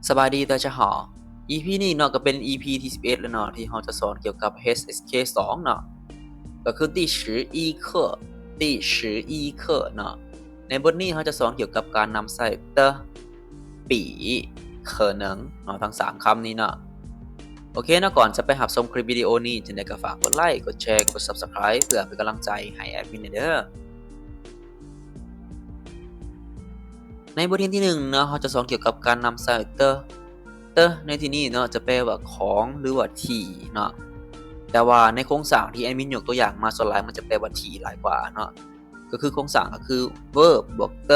ສະບາຍດີ 大家好 ອີພີນີ້ເນາະ ກໍເປັນອີພີທີສິບເອັດແລ້ວເນາະ ທີ່ເຮົາຈະສອນກ່ຽວກັບ ເອສເອັສເຄ ສອງເນາະ ກໍຄື 第十一课 第十一课ເນາະ. ໃນບົດນີ້ເຮົາຈະສອນກ່ຽວກັບການນຳໃຊ້ 的、比、可能ເນາະ ທັງສາມຄຳນີ້ເນາະ. ໂອເຄເນາະ ກ່ອນຈະໄປຮັບຊົມຄລິບວິດີໂອນີ້ ຈັ່ງໃດກໍຝາກກົດໄລ ກົດແຊ ກົດ Subscribe ເພື່ອເປັນກຳລັງໃຈໃຫ້ແອດມິນແດ່ເດີ. ໃນບົດຮຽນທີໜຶ່ງເນາະ ເຮົາຈະສອນກ່ຽວກັບການນຳໃຊ້ 的. 的 ໃນທີ່ນີ້ເນາະ ຈະແປວ່າຂອງ ຫຼືວ່າທີ່ເນາະ ແຕ່ວ່າໃນໂຄງສ້າງທີ່ແອດມິນຍົກຕົວຢ່າງມາ ສ່ວນຫຼາຍມັນຈະແປວ່າທີ່ຫຼາຍກວ່າເນາະ ກໍຄືໂຄງສ້າງກໍຄື verb ບວກ 的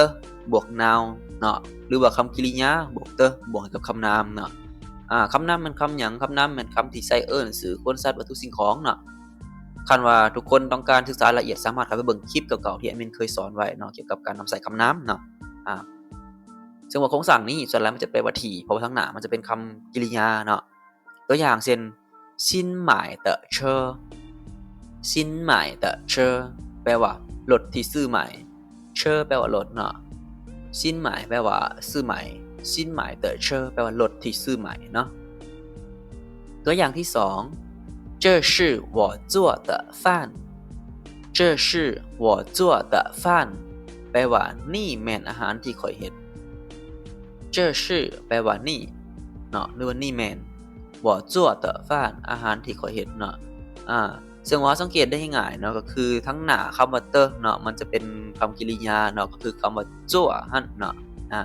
ບວກ noun ເນາະ ຫຼືວ່າຄຳກິລິຍາບວກ 的 ບວກໃຫ້ກັບຄຳນາມເນາະ. ອາ ຄຳນາມແມ່ນຄຳຫຍັງ? ຄຳນາມແມ່ນຄຳທີ່ໃຊ້ເອີ້ນຊື່ຄົນ ສັດ ວັດຖຸ ສິ່ງຂອງເນາະ. ຄັນວ່າທຸກຄົນຕ້ອງການສຶກສາລະອຽດ ສາມາດເຂົ້າໄປເບິ່ງຄລິບເກົ່າໆທີ່ແອດມິນເຄີຍສອນໄວ້ເນາະ ກ່ຽວກັບການນຳໃຊ້ຄຳນາມເນາະ. ອາ ເຊິ່ງວ່າໂຄງສ້າງນີ້ສ່ວນຫຼາຍມັນຈະແປວ່າທີ່ ເພາະວ່າທາງໜ້າມັນຈະເປັນຄຳກິລິຍາເນາະ. ຕົວຢ່າງເຊັ່ນ 新买的车 新买的车 ແປວ່າລົດທີ່ຊື້ໃໝ່ 车 ແປວ່າລົດເນາະ. 新买 ແປວ່າຊື້ໃໝ່ 新买的车 ແປວ່າລົດທີ່ຊື້ໃໝ່ເນາະ. ຕົວຢ່າງທີສອງ 这是我做的饭 这是我做的饭 ແປວ່ານີ້ແມ່ນອາຫານທີ່ຂ້ອຍເຮັດ. 这是 ແປວ່ານີ້ເນາະ ຫຼືວ່ານີ້ແມ່ນ 我做的饭 ອາຫານທີ່ຂ້ອຍເຮັດເນາະ. ອາ ເຊິ່ງວ່າເຮົາສັງເກດໄດ້ງ່າຍໆເນາະ ກໍຄືທາງໜ້າຄຳວ່າ 的 ເນາະ ມັນຈະເປັນຄຳກິລິຍາເນາະ ກໍຄືຄຳວ່າ 做 ຫັ້ນເນາະ. ອາ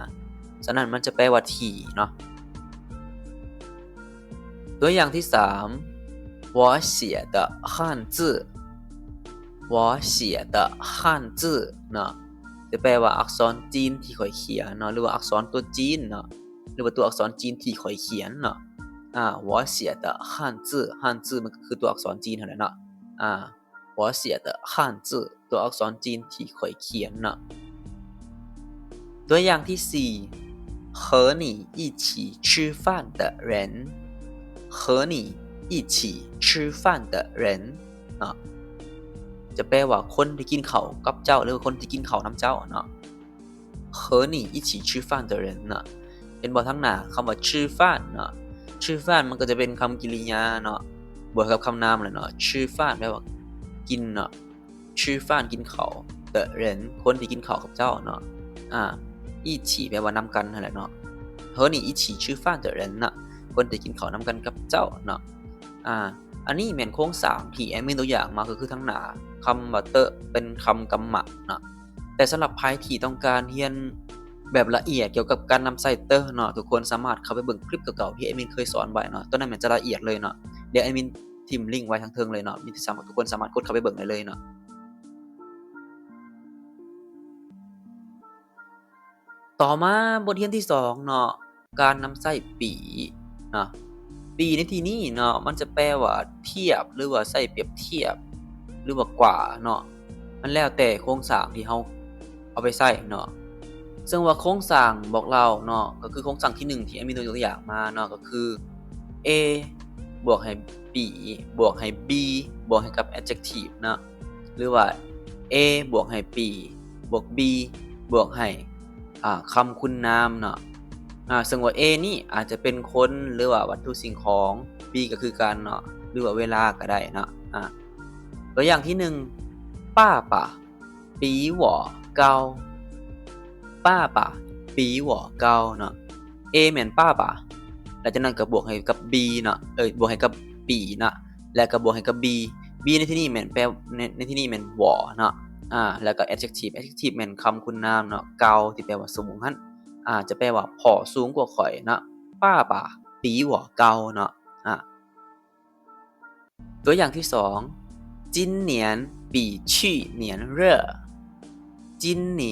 ສະນັ້ນມັນຈະແປວ່າທີ່ເນາະ. ຕົວຢ່າງທີສາມ 我写的汉字 我写的汉字 ເນາະ ຈະແປວ່າອັກສອນຈີນທີ່ຂ້ອຍຂຽນເນາະ ຫຼືວ່າອັກສອນຕົວຈີນເນາະ ຫຼືວ່າຕົວອັກສອນຈີນທີ່ຂ້ອຍຂຽນເນາະ. ອາ 我写的汉字 汉字 ມັນກໍຄືຕົວອັກສອນຈີນຫັ້ນແຫຼະເນາະ. ອາ 我写的汉字 ຕົວອັກສອນຈີນທີ່ຂ້ອຍຂຽນເນາະ. ຕົວຢ່າງທີສີ່ 和你一起吃饭的人 和你一起吃饭的人 ເນາະ ຈະແປວ່າຄົນທີ່ກິນເຂົ້າກັບເຈົ້າ ຫຼືວ່າຄົນທີ່ກິນເຂົ້ານຳເຈົ້າເນາະ. 和你一起吃饭的人 ເນາະ ເຫັນບໍ່ ທາງໜ້າຄຳວ່າ 吃饭 ເນາະ 吃饭 ມັນກໍຈະເປັນຄຳກິລິຍາເນາະ ບວກກັບຄຳນາມແຫຼະເນາະ. 吃饭 ແປວ່າກິນເນາະ 吃饭 ກິນເຂົ້າ 的人 ຄົນທີ່ກິນເຂົ້າກັບເຈົ້າເນາະ. ອາ 一起 ແປວ່ານຳກັນຫັ້ນແຫຼະເນາະ. 和你一起吃饭的人 ເນາະ ຄົນທີ່ກິນເຂົ້ານຳກັນກັບເຈົ້າເນາະ. ອາ ອັນນີ້ແມ່ນໂຄງສ້າງທີ່ແອດມິນຕົວຢ່າງມາ ກໍຄືທາງໜ້າຄຳວ່າ 的 ເປັນຄຳກຳມະເນາະ. ແຕ່ສຳລັບໃຜທີ່ຕ້ອງການຮຽນແບບລະອຽດກ່ຽວກັບການນຳໃຊ້ 的 ເນາະ ທຸກຄົນສາມາດເຂົ້າໄປເບິ່ງຄລິບເກົ່າໆທີ່ແອດມິນເຄີຍສອນໄວ້ເນາະ. ຕົວນັ້ນແມ່ນຈະລະອຽດເລີຍເນາະ. ດຽວແອດມິນຖິ້ມລິ້ງໄວ້ທາງເທິງເລີຍເນາະ. ມີແຕ່ສາມາດ ທຸກຄົນສາມາດກົດເຂົ້າໄປເບິ່ງໄດ້ເລີຍເນາະ. ຕໍ່ມາບົດຮຽນທີສອງເນາະ ການນຳໃຊ້ 比 ເນາະ. 比 ໃນທີ່ນີ້ເນາະ ມັນຈະແປວ່າທຽບ ຫຼືວ່າໃຊ້ປຽບທຽບ ຫຼືວ່າກວ່າເນາະ. ມັນແລ້ວແຕ່ໂຄງສ້າງທີ່ເຮົາເອົາໄປໃຊ້ເນາະ. ເຊິ່ງວ່າໂຄງສ້າງບອກເລົ່າເນາະ ກໍຄືໂຄງສ້າງທີໜຶ່ງທີ່ແອດມິນຍົກຕົວຢ່າງມາເນາະ ກໍຄື A ບວກໃຫ້ B ບວກໃຫ້ B ບວກໃຫ້ກັບ adjective ເນາະ ຫຼືວ່າ A ບວກໃຫ້ B ບວກ B ບວກໃຫ້ ອ່າ ຄຳຄຸນນາມເນາະ. ອາ ເຊິ່ງວ່າ A ນີ້ອາດຈະເປັນຄົນ ຫຼືວ່າວັດຖຸສິ່ງຂອງ, B ກໍຄືກັນເນາະ ຫຼືວ່າເວລາກໍໄດ້ເນາະ. ອາ ຕົວຢ່າງທີໜຶ່ງ 爸爸比我高 爸爸比我高 ເນາະ. A ແມ່ນ 爸爸 ແລ້ວຈາກນັ້ນກໍບວກໃຫ້ກັບ B ເນາະ ເອີ ບວກໃຫ້ກັບ B ເນາະ ແລ້ວກໍບວກໃຫ້ກັບ B. B ໃນທີ່ນີ້ແມ່ນແປ ໃນ ໃນທີ່ນີ້ແມ່ນ 我 ເນາະ ອາ ແລ້ວກໍ adjective, adjective ແມ່ນຄຳຄຸນນາມເນາະ 高 ທີ່ແປວ່າສູງຫັ້ນ ອາ ຈະແປວ່າພໍ່ສູງກວ່າຂ້ອຍເນາະ 爸爸比我高 ເນາະ. ອາ ຕົວຢ່າງທີສອງ 今年比去年热 今年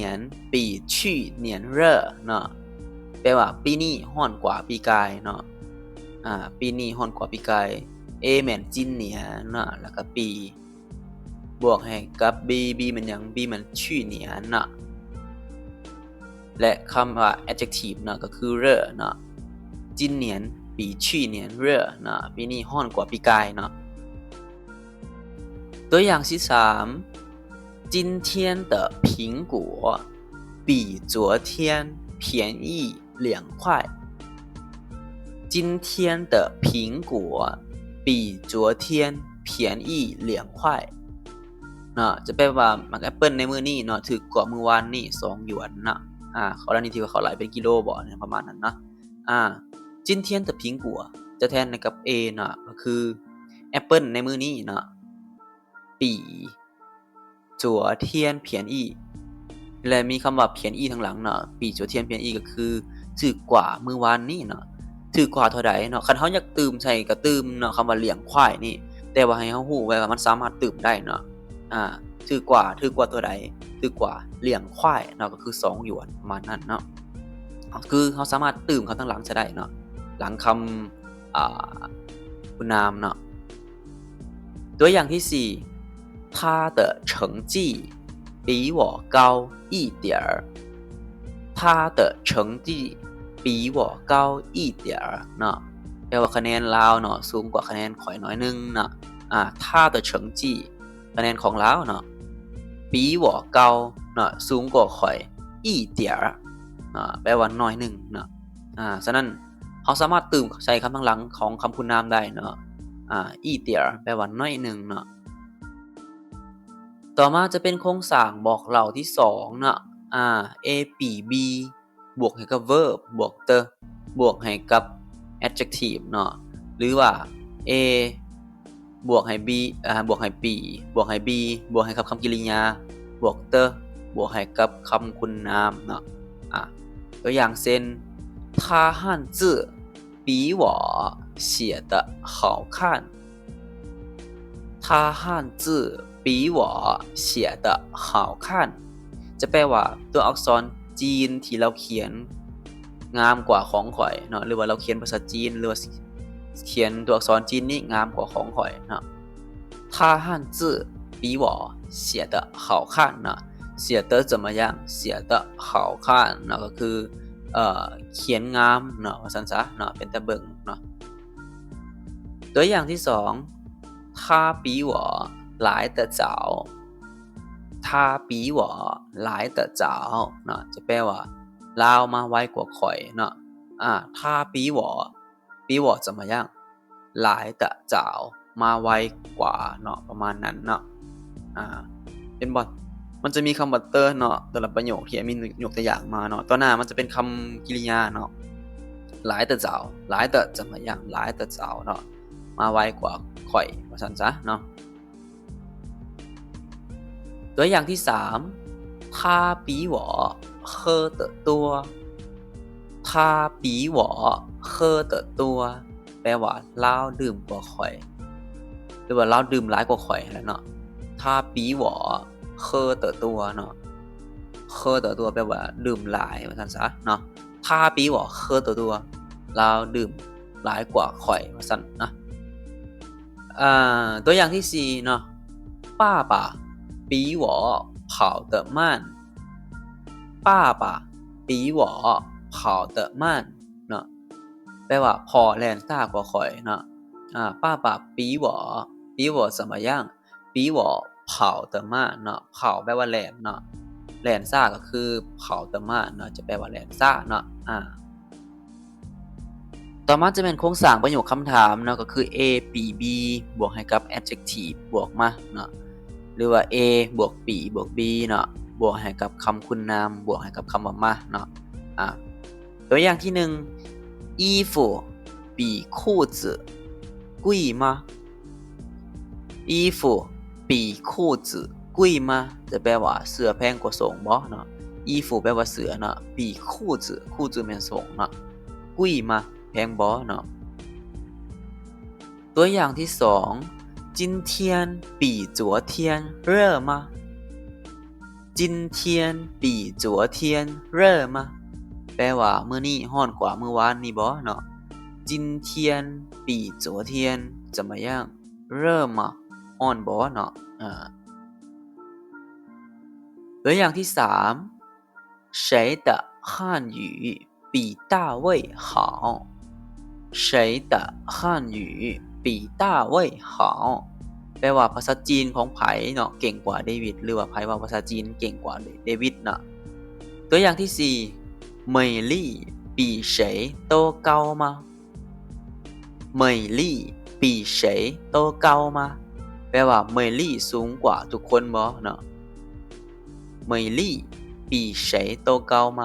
比去年热 ເນາະ ແປວ່າປີນີ້ຮ້ອນກວ່າປີກາຍເນາະ. ອາ ປີນີ້ຮ້ອນກວ່າປີກາຍ A ແມ່ນ 今年 ເນາະ ແລ້ວກໍ 比 ບວກໃຫ້ກັບ B, B ແມ່ນຫຍັງ? B ແມ່ນ 去年 ເນາະ ແລະ ຄຳວ່າ adjective ເນາະ ກໍຄື 热 ເນາະ 今年比去年热 ເນາະ ປີນີ້ຮ້ອນກວ່າປີກາຍເນາະ. ຕົວຢ່າງທີສາມ 今天的苹果比昨天便宜两块.今天的苹果比昨天便宜两块 ເນາະ ຈະແປວ່າໝາກແອັບເປິ້ນໃນມື້ນີ້ເນາະ ຖືກກວ່າມື້ວານນີ້ສອງຢວນເນາະ. ອາ ກໍລະນີທີ່ວ່າເຂົາໄລ່ເປັນກິໂລບໍ ປະມານນັ້ນເນາະ. ອາ 今天的苹果 ຈະແທນໃຫ້ກັບ A ເນາະ ກໍຄືແອັບເປິ້ນໃນມື້ນີ້ເນາະ 比昨天便宜 ແລະ ມີຄຳວ່າ 便宜 ທາງຫຼັງເນາະ 比昨天便宜 ກໍຄືຖືກກວ່າມື້ວານນີ້ເນາະ. ຖືກກວ່າເທົ່າໃດເນາະ? ຄັນເຮົາຢາກຕື່ມໃສ່ກໍຕື່ມເນາະ ຄຳວ່າ两块ນີ້ ແຕ່ວ່າໃຫ້ເຮົາຮູ້ໄວ້ວ່າມັນສາມາດຕື່ມໄດ້ເນາະ. ອາ ຖືກກວ່າ ຖືກກວ່າເທົ່າໃດ? ຖືກກວ່າ两块ເນາະ ກໍຄືສອງຢວນ ປະມານນັ້ນເນາະ. ກໍຄືເຮົາສາມາດຕື່ມຄຳທາງຫຼັງໃສ່ໄດ້ເນາະ ຫຼັງຄຳ ອາ ຄຸນນາມເນາະ. ຕົວຢ່າງທີສີ່ 他的成绩比我高一点儿 他的成绩比我高一点儿 ເນາະ ແປວ່າຄະແນນລາວເນາະ ສູງກວ່າຄະແນນຂ້ອຍໜ້ອຍໜຶ່ງເນາະ. ອາ 他的成绩 ຄະແນນຂອງລາວເນາະ 比我高 ເນາະ ສູງກວ່າຂ້ອຍ 一点儿 ເນາະ ແປວ່າໜ້ອຍໜຶ່ງເນາະ. ອາ ສະນັ້ນ ເຮົາສາມາດຕື່ມໃສ່ຄຳທາງຫຼັງຂອງຄຳຄຸນນາມໄດ້ເນາະ ອາ 一点儿 ແປວ່າໜ້ອຍໜຶ່ງເນາະ. ຕໍ່ມາຈະເປັນໂຄງສ້າງບອກເລົ່າທີສອງເນາະ ອາ A ປີ B ບວກໃຫ້ກັບ verb ບວກ the ບວກໃຫ້ກັບ adjective ເນາະ ຫຼືວ່າ A ບວກໃຫ້ B ອາ ບວກໃຫ້ P ບວກໃຫ້ B ບວກໃຫ້ກັບຄຳກິລິຍາ ບວກ the ບວກໃຫ້ກັບຄຳຄຸນນາມເນາະ. ອາ ຕົວຢ່າງເຊັ່ນ 他汉字比我写得好看 他汉字比我写得好看 ຈະແປວ່າ ຕົວອັກສອນຈີນທີ່ລາວຂຽນງາມກວ່າຂອງຂ້ອຍເນາະ ຫຼືວ່າລາວຂຽນພາສາຈີນ ຫຼືວ່າຂຽນຕົວອັກສອນຈີນນີ້ງາມກວ່າຂອງຂ້ອຍເນາະ. 他汉字比我写得好看 ເນາະ 写得怎么样 写得好看 ເນາະ ກໍຄື ເອີ ຂຽນງາມເນາະ ວ່າຊັ້ນຊະເນາະ ເປັນຕາເບິ່ງເນາະ. ຕົວຢ່າງທີສອງ 他比我来得早 他比我来得早 ເນາະ ຈະແປວ່າ ລາວມາໄວກວ່າຂ້ອຍເນາະ. ອາ 他比我 比我怎么样 来得早 ມາໄວກວ່າເນາະ ປະມານນັ້ນເນາະ. ອາ ເຫັນບໍ່ ມັນຈະມີຄຳວ່າ the ເນາະ ແຕ່ລະປະໂຫຍກທີ່ມີຍົກຕົວຢ່າງມາເນາະ ຕໍ່ໜ້າມັນຈະເປັນຄຳກິລິຍາເນາະ 来得早 来得怎么样 来得早 ເນາະ ມາໄວກວ່າຂ້ອຍ ວ່າຊັ້ນຊະເນາະ. ຕົວຢ່າງທີສາມ 他比我喝得多 他比我喝得多 ແປວ່າ ລາວດື່ມກວ່າຂ້ອຍ ຫຼືວ່າລາວດື່ມຫຼາຍກວ່າຂ້ອຍຫັ້ນແຫຼະເນາະ. 他比我喝得多 ເນາະ 喝得多 ແປວ່າ ດື່ມຫຼາຍ ວ່າຊັ້ນຊະເນາະ. 他比我喝得多 ລາວດື່ມຫຼາຍກວ່າຂ້ອຍ ວ່າຊັ້ນເນາະ. ອາ ຕົວຢ່າງທີສີ່ເນາະ 爸爸比我跑得慢 爸爸比我跑得慢 ເນາະ ແປວ່າ ພໍ່ແລ່ນຊ້າກວ່າຂ້ອຍເນາະ. ອາ 爸爸比我 比我怎么样 比我跑得慢 ເນາະ 跑 ແປວ່າແລ່ນເນາະ ແລ່ນຊ້າກໍຄື 跑得慢 ເນາະ ຈະແປວ່າແລ່ນຊ້າເນາະ. ອາ ຕໍ່ມາຈະແມ່ນໂຄງສ້າງປະໂຫຍກຄຳຖາມເນາະ ກໍຄື A ປີ B ບວກໃຫ້ກັບ adjective ບວກມາເນາະ ຫຼືວ່າ A ບວກ ปี ບວກ B ເນາະ ບວກໃຫ້ກັບຄຳຄຸນນາມ ບວກໃຫ້ກັບຄຳວ່າມາເນາະ. ອາ ຕົວຢ່າງທີໜຶ່ງ 衣服比裤子贵吗 衣服比裤子贵吗 ຈະແປວ່າ ເສື້ອແພງກວ່າສົ້ງບໍເນາະ. 衣服 ແປວ່າເສື້ອເນາະ 比裤子 裤子 ແມ່ນສົ້ງເນາະ 贵吗 ແພງບໍເນາະ. ຕົວຢ່າງທີສອງ 今天比昨天热吗 今天比昨天热吗 ແປວ່າ ມື້ນີ້ຮ້ອນກວ່າມື້ວານນີ້ບໍເນາະ. 今天比昨天怎么样 热吗 ຮ້ອນບໍເນາະ. ອາ ຕົວຢ່າງທີສາມ 谁的汉语比大卫好 谁的汉语比大卫好 ແປວ່າ ພາສາຈີນຂອງໃຜເນາະ ເກັ່ງກວ່າເດວິດ ຫຼືວ່າໃຜເວົ້າພາສາຈີນເກັ່ງກວ່າເດວິດເນາະ. ຕົວຢ່າງທີສີ່ 美丽比谁都高吗美丽比谁都高吗 แปลว่า 美丽 ສູງກວ່າທຸກຄົນບໍ່ເນາະ 美丽比谁都高吗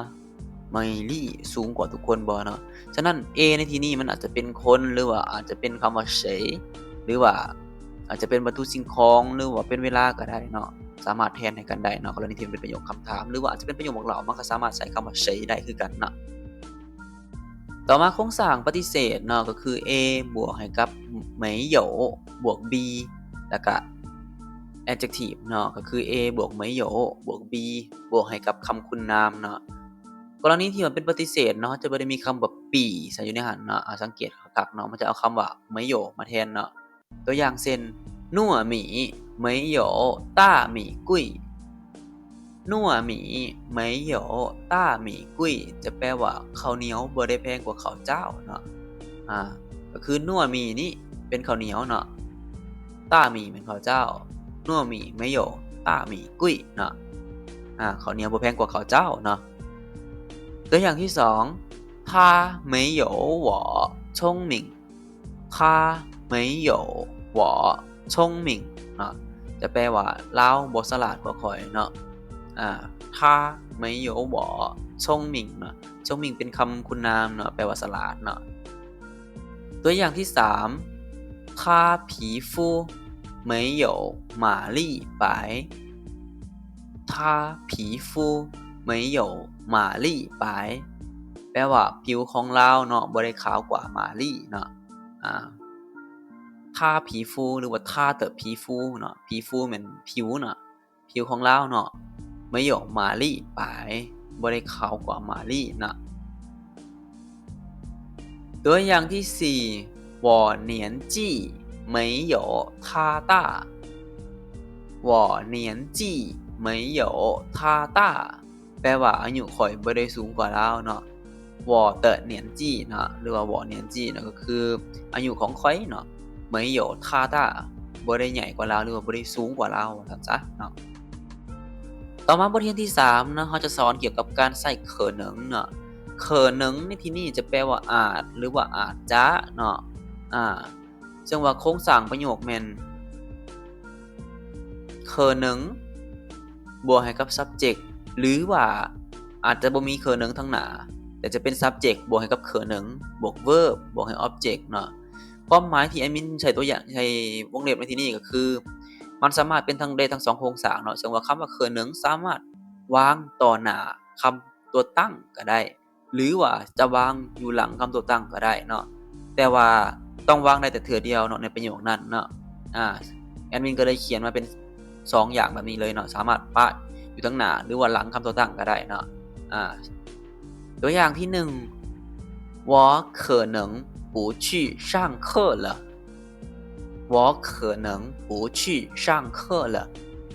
美丽 ສູງກວ່າທຸກຄົນບໍ່ເນາະ ສະນັ້ນ A ໃນທີ່ນີ້ມັນອາດຈະເປັນຄົນ ຫຼືວ່າອາດຈະເປັນຄຳວ່າ谁 ຫຼືວ່າອາດຈະເປັນວັດຖຸສິ່ງຂອງ ຫຼືວ່າເປັນເວລາກໍໄດ້ເນາະ ສາມາດແທນໃຫ້ກັນໄດ້ເນາະ ກໍລະນີທີ່ມັນເປັນປະໂຫຍກຄຳຖາມ ຫຼືວ່າອາດຈະເປັນປະໂຫຍກບອກເລົ່າ ມັນກໍສາມາດໃຊ້ຄຳວ່າ谁ໄດ້ຄືກັນເນາະ. ຕໍ່ມາໂຄງສ້າງປະຕິເສດເນາະ ກໍຄື A ບວກໃຫ້ກັບ 没有 ບວກ B ແລ້ວກະ adjective ເນາະ ກໍຄື A ບວກ 没有 ບວກ B ບວກໃຫ້ກັບຄຳຄຸນນາມເນາະ ກໍລະນີທີ່ວ່າເປັນປະຕິເສດເນາະ ເຮົາຈະບໍ່ໄດ້ມີຄຳວ່າ 比 ໃສ່ຢູ່ໃນຫັ້ນເນາະ ອາ ສັງເກດຄັກໆເນາະ ມັນຈະເອົາຄຳວ່າ 没有 ມາແທນເນາະ ຕົວຢ່າງເຊັ່ນ 糯ວໝີ່ 没有大米贵 糯ວໝີ່ 没有大米贵 ຈະແປວ່າ ເຂົ້າໜຽວບໍ່ໄດ້ແພງກວ່າເຂົ້າຈ້າວເນາະ ອາ ກໍຄື 糯ວໝີ່ນີ້ເປັນເຂົ້າໜຽວເນາະ 大米 ແມ່ນເຂົ້າຈ້າວ 糯ວໝີ່ 没有大米贵 ເນາະ ອາ ເຂົ້າໜຽວບໍ່ແພງກວ່າເຂົ້າຈ້າວເນາະ ຕົວຢ່າງທີສອງ 他没有我聪明 他没有我聪明 ເນາະ ຈະແປວ່າ ລາວບໍ່ສະຫຼາດກວ່າຂ້ອຍເນາະ ອາ 他没有我聪明 ເນາະ 聪明 ເປັນຄຳຄຸນນາມເນາະ ແປວ່າສະຫຼາດເນາະ ຕົວຢ່າງທີສາມ 他皮肤没有玛丽白 他皮肤没有玛丽白 ແປວ່າ ຜິວຂອງລາວເນາະ ບໍ່ໄດ້ຂາວກວ່າມາລີເນາະ ອາ 他皮肤 ຫຼືວ່າ 他的皮肤 ເນາະ 皮肤 ແມ່ນຜິວເນາະ ຜິວຂອງລາວເນາະ 没有玛丽白 ບໍ່ໄດ້ຂາວກວ່າມາລີເນາະ ຕົວຢ່າງທີສີ່ 我年纪没有他大 我年纪没有他大 ແປວ່າ ອາຍຸຂ້ອຍບໍ່ໄດ້ສູງກວ່າລາວເນາະ 我的年纪 ເນາະ ຫຼືວ່າ 我年纪 ເນາະ ກໍຄືອາຍຸຂອງຂ້ອຍເນາະ 没有他大 ບໍ່ໄດ້ໃຫຍ່ກວ່າລາວ ຫຼືວ່າບໍ່ໄດ້ສູງກວ່າລາວ ວ່າຊັ້ນຊະເນາະ ຕໍ່ມາບົດຮຽນທີສາມເນາະ ເຮົາຈະສອນກ່ຽວກັບການໃຊ້可能ເນາະ 可能ໃນທີ່ນີ້ຈະແປວ່າອາດ ຫຼືວ່າອາດຈະເນາະ ອາ ເຊິ່ງວ່າໂຄງສ້າງປະໂຫຍກແມ່ນ 可能 ບວກໃຫ້ກັບ subject ຫຼືວ່າອາດຈະບໍ່ມີ可能ທາງໜ້າ ແຕ່ຈະເປັນ subject ບວກໃຫ້ກັບ可能 ບວກ verb ບວກໃຫ້ object ເນາະ ຄວາມໝາຍທີ່ແອດມິນໃຊ້ຕົວຢ່າງ ໃຊ້ວົງເລັບໃນທີ່ນີ້ກໍຄື ມັນສາມາດເປັນທັງ ໄດ້ທັງສອງໂຄງສ້າງເນາະ ເຊິ່ງວ່າຄຳວ່າ 可能 ສາມາດວາງຕໍ່ໜ້າຄຳຕົວຕັ້ງກໍໄດ້ ຫຼືວ່າຈະວາງຢູ່ຫຼັງຄຳຕົວຕັ້ງກໍໄດ້ເນາະ ແຕ່ວ່າຕ້ອງວາງໄດ້ແຕ່ເທື່ອດຽວເນາະ ໃນປະໂຫຍກນັ້ນເນາະ ອາ ແອດມິນກໍເລີຍຂຽນມາເປັນສອງຢ່າງແບບນີ້ເລີຍເນາະ ສາມາດປະຢູ່ທາງໜ້າ ຫຼືວ່າຫຼັງຄຳຕົວຕັ້ງກໍໄດ້ເນາະ ອາ ຕົວຢ່າງທີໜຶ່ງ 我可能不去上课了 我可能不去上课了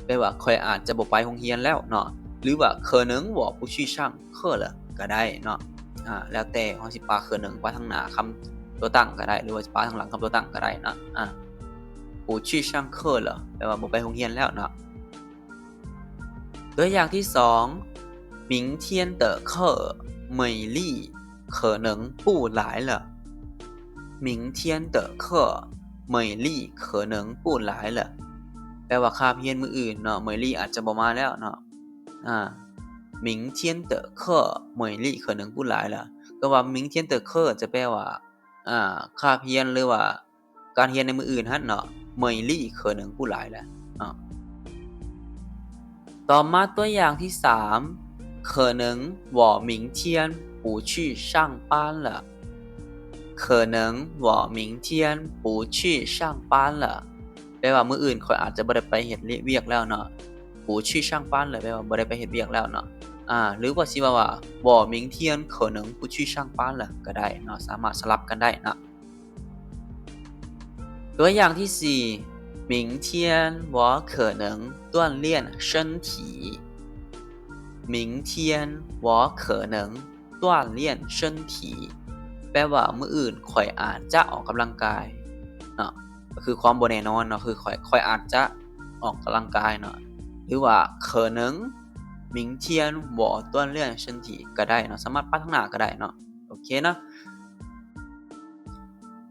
ແປວ່າ ຂ້ອຍອາດຈະບໍ່ໄປໂຮງຮຽນແລ້ວເນາະ ຫຼືວ່າ 可能我不去上课了 ກໍໄດ້ເນາະ ອາ ແລ້ວແຕ່ເຮົາຊິປະ 可能 ປະທາງໜ້າຄຳຕົວຕັ້ງກໍໄດ້ ຫຼືວ່າຊິປະທາງຫຼັງຄຳຕົວຕັ້ງກໍໄດ້ເນາະ ອາ 不去上课了 ແປວ່າບໍ່ໄປໂຮງຮຽນແລ້ວເນາະ ຕົວຢ່າງທີສອງ 明天的课美丽可能不来了 明天的课美丽可能不来了 ແປວ່າຄາບຮຽນມື້ອື່ນເນາະ 美丽ອາດຈະບໍ່ມາແລ້ວເນາະ ອາ 明天的课美丽可能不来了 ກໍວ່າ 明天的课 ຈະແປວ່າ ອາ ຄາບຮຽນ ຫຼືວ່າ ການຮຽນໃນມື້ອື່ນຫັ້ນເນາະ 美丽可能不来了 ເນາະ ຕໍ່ມາຕົວຢ່າງທີສາມ 可能我明天不去上班了 可能我明天不去上班了 ແປວ່າມື້ອື່ນຂ້ອຍອາດຈະບໍ່ໄດ້ໄປເຮັດວຽກແລ້ວເນາະ 不去上班了 ແປວ່າບໍ່ໄດ້ໄປເຮັດວຽກແລ້ວເນາະ ອາ ຫຼືວ່າຊິເວົ້າວ່າ 我明天可能不去上班了 ກໍໄດ້ເນາະ ສາມາດສະຫຼັບກັນໄດ້ເນາະ ຕົວຢ່າງທີສີ່ 明天我可能锻炼身体 明天我可能锻炼身体 ແປວ່າມື້ອື່ນຂ້ອຍອາດຈະອອກກຳລັງກາຍເນາະ ກໍຄືຄວາມບໍ່ແນ່ນອນເນາະ ຄືຂ້ອຍ ຂ້ອຍອາດຈະອອກກຳລັງກາຍເນາະ ຫຼືວ່າ 可能明天我锻炼身体 ກໍໄດ້ເນາະ ສາມາດປະທາງໜ້າກໍໄດ້ເນາະ ໂອເຄເນາະ.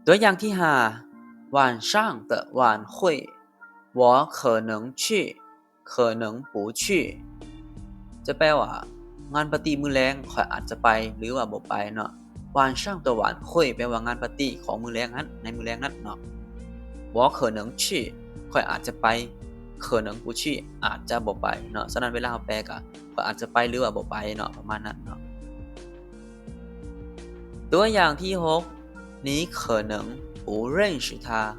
ແ ตัวอย่างที่ห้า 晚上的晚会 我可能去 可能不去 จะแปลว่า งานปาร์ตี้มื้อแลง ข้อยอาจจะไป หรือว่าบ่ไปเนาะ 晚上的晚会 แปลว่างานปาร์ตี้ของมื้อแลงนั้น ในมื้อแลงนั้นเนาะ 我可能去 ข้อยอาจจะไป 可能不去 อาจจะบ่ไปเนาะ ฉะนั้นเวลาเราแปลก็ ข้อยอาจจะไป หรือว่าบ่ไปเนาะ ประมาณนั้นเนาะ ตัวอย่างที่หก 你可能不认识他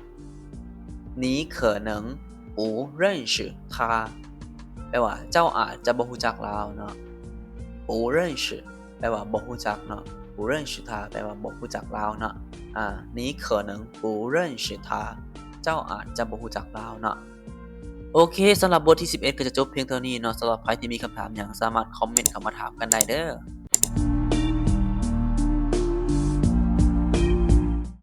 你可能不认识他 แปลว่า เจ้าอาจจะบ่ฮู้จักลาวเนาะ 不认识 แปลว่าบ่ฮู้จักเนาะ 不认识他 แปลว่าบ่ฮู้จักลาวเนาะ อ่า 你可能不认识他 เจ้าอาจจะบ่ฮู้จักลาวเนาะ โอเค สำหรับบทที่สิบเอ็ดก็จะจบเพียงเท่านี้เนาะ สำหรับใครที่มีคำถามหยัง สามารถคอมเมนต์เข้ามาถามกันได้เด้อ